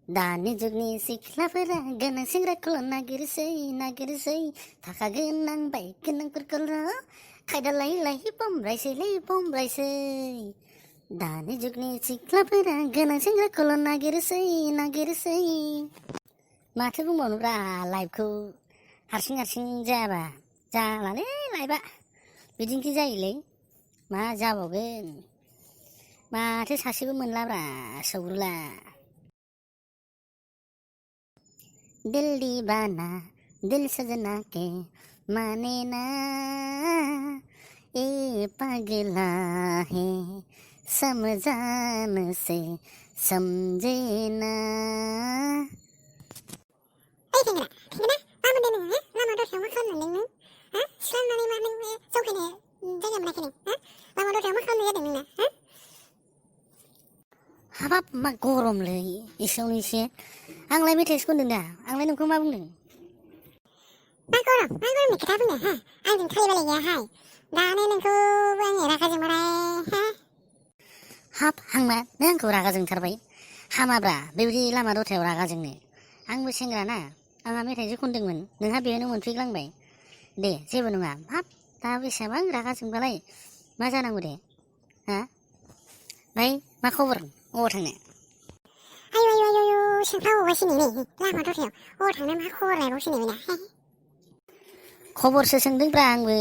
दानि जुगनि सिख्लाफोरा गोनां सेंग्राखौल' नागिरसै थाखा गोनां बाइक गोनांफोरखौल' खायदा लायै पमरायसै दानि जुगनि सिख्लाफोरा गोनां सेंग्राखौल' नागिरसै माथो बुंबावनोब्रा लाइफखौ हारसिं जायाबा जालालै लाइफआ बिदिनोखि जायोलै मा जाबावगोन माथो सासेबो मोनलाब्रा सौग्रुला दिल दीवाना दिल सजना के माने ना ए पगला है समझान से समझे ना Tinggal, apa dia nih? Lama dosa makan nih, selama ini mana nih? Jauh ini, jangan mereka nih, lama dosa makan nih ada nih, हाबाब मा गरमलै एसेयावनो एसे आंलाय मेथाइसो खनदों दा आंलाय नोंखौ मा बुंदों मा गरम nih kita punya, आंजों खालि बालाय गैया दानो नोंखौ आङो रागा जोंबाय हाब हांमा नों आंखौ रागा जोंथारबाय हामाब्रा बेबायदि लामा दथायाव रागा जोंनो आंबो सेंग्राना आंहा मेथाइसो खनदोंमोन नोंहा बेयावनो मोनफैग्लांबाय दे जेबो नङा हाब दा बेसेबां रागा जोंबालाय मा जानांगौ दे भाई मा खबर अबाव थांनो आयु सिंफ्रा अबावगासिनो नै लामा दथायाव अबाव थांनो मा खबर लायबावसिनो बेना खबरसो सोंदोंब्रा आंबो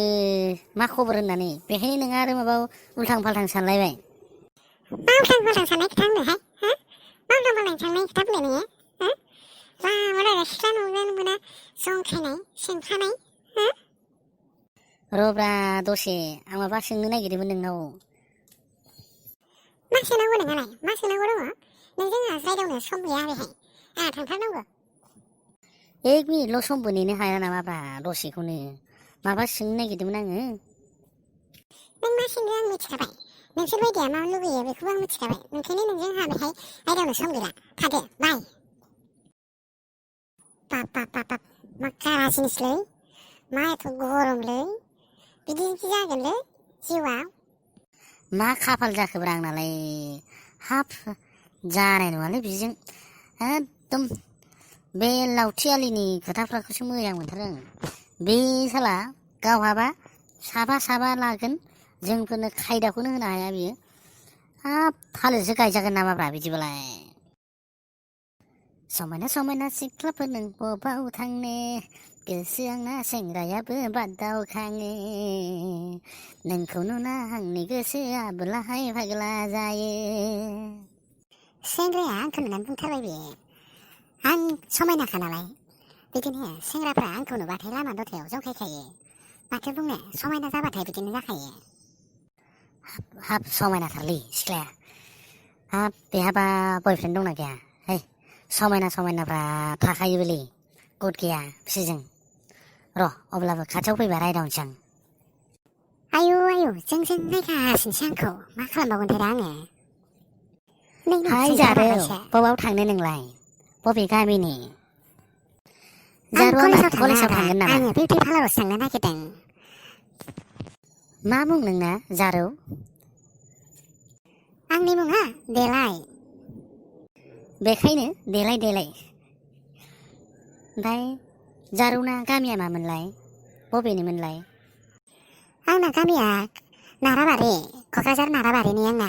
मा खबर होननानै बेखायनो नोंहा आरो माबा उल्थां फाल्थां सानलायबाय मा उल्थां फाल्थां साननाय खोथा होनदोंहाय मा उल्थां फाल्थां साननाय खोथा बुंदों नोङो लामा सिख्ला नुनो मोना जंखायनाय सोंखानाय रब्रा दसे आं माबा सोंनो नागिरदोंमोन नोंनाव मा सोंनांगौ नोंहालाय मा सोंनांगौ दङ नोंजों आंहा रायदावनो सम गैया बेहाय आंहा थांथारनांगौ एक मिनिटल' समबो नेनो हाया नामाब्रा दसेखौनो माबा सोंनो नागिरदोंमोन आङो नों मा सोंदों आं मिथिखाबाय नोंसोर बायदिया मा लुबैयो बेखौबो आं मिथिखाबाय ओंखायनो नोंजों आंहा बेहाय रायदावनो सम गैला थादो बाय बाप मा गारा जिनिसलै मा एथ' गरमलै बिदि जागोनलै जिउआ मा खाफाल जाखोब्रा आंनालाय हाब जानाय नङालै बिजों एकदम बे लावथि आलिनि खोथाफ्राखौसो मोजां मोनथारो आं बे साला गावहाबा साबा लागोन जोंफोरनो खायदाखौनो होनो हाया बियो हाब थालिरसो गायजागोन नामाब्रा बिदिबालाय समायना सिख्लाफोर नों बबाव थांनो गोसो आंना सेंग्रायाबो बादावखाङो नोंखौ नुना आंनि गोसोआबोलाहाय फाग्ला जायो सेंग्राया आंखौ नुनानै बुंथारबाय बे आं समायनाखा नालाय बिदिनो सेंग्राफ्रा आंखौ नुबाथाय लामा दथायाव जंखायखायो माथो बुंनो समायना जाबाथाय बिदिनो जाखायो हाब समायनाथारलै सिख्लाया हाब बेहाबा बयफ्रेन्ड दंना गैया है समायनाफ्रा थाखायोबोलै गद गैया बिसोरजों र' अब्लाबो खाथियाव फैबा रायदावनोसै आं आयु जों नायगासिनोसै आंखौ मा खालामबावगोनथाय दा आङो हाय जारौ बबाव थांनो नोंलाय बबे गामिनि जारौआ कलेजाव थांगोन नामा आङो बिउटि पार्लारावसो थांनो नागिरदों मा मुं नोंना जारौ आंनि मुङा देलाय बेखायनो देलाय ओमफ्राय जारौना गामिया मामोनलाय बबेनिमोनलाय आंना गामिया नाराबारि क'क्राझार नाराबारिनि आंना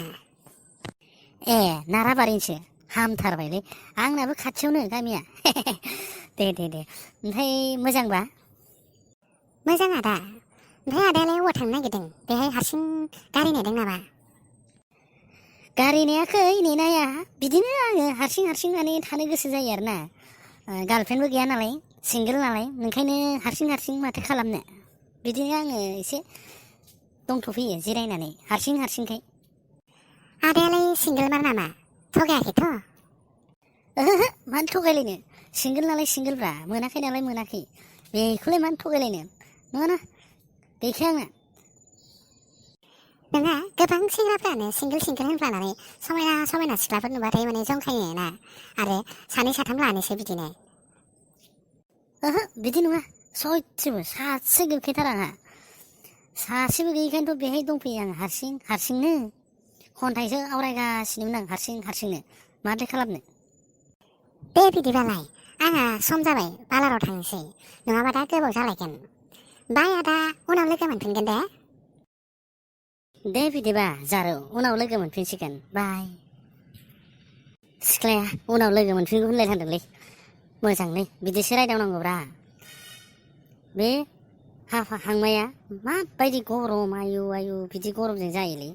ए नाराबारिनिसो हामथारबायलै आंनाबो खाथियावनो गामिया दे ओमफ्राय मोजांबा मोजां आदा ओमफ्राय आदायालाय अबाव थांनो नागिरदों बेहाय हारसिं गारि नेदों नामा गारि नेयाखै नेनाया बिदिनो आङो हारसिं माने थानो गोसो जायो आरोना गार्लफ्रेन्डबो गैया नालाय सिंगोल नालाय ओंखायनो हारसिं माथो खालामनो बिदिनो आङो एसे दंथ'फैयो जिरायनानै हारसिंखाय आदायालाय सिंगोलमार नामा थगायाखैथ' ओहो मानो थगायलायनो सिंगोल नालाय सिंगोलब्रा मोनाखै नालाय मोनाखै बेखौलाय मानो थगायलायनो नङाना गैखाया आंना नोंहा गोबां सेंग्राफ्रानो सिंगोल होनफ्लानानै समायना सिख्लाफोर नुबाथाय माने जंखायो ना आरो 2 3 लानोसै बिदिनो ओहो बिदि नङा सयथिबो सासे गैखाथारा आंहा सासेबो गैयिखायनोथ' बेहाय दंफैयो आं हारसिंनो खन्थाइसो आवरायगासिनोमोन आं हारसिंनो माथो खालामनो दे बिदिबालाय आंहा सम जाबाय पार्लाराव थांनोसै नङाबा दा गोबाव जालायगोन बाय आदा उनाव लोगो मोनफिनगोन दे दे बिदिबा जारौ उनाव लोगो मोनफिनसिगोन बाय सिख्लाया उनाव लोगो मोनफिनगौ होनलाय थांदोंलै मोजांलै बिदिसो रायदावनांगौब्रा बे हांमाया माबायदि गरम आयु बिदि गरमजों जायोलै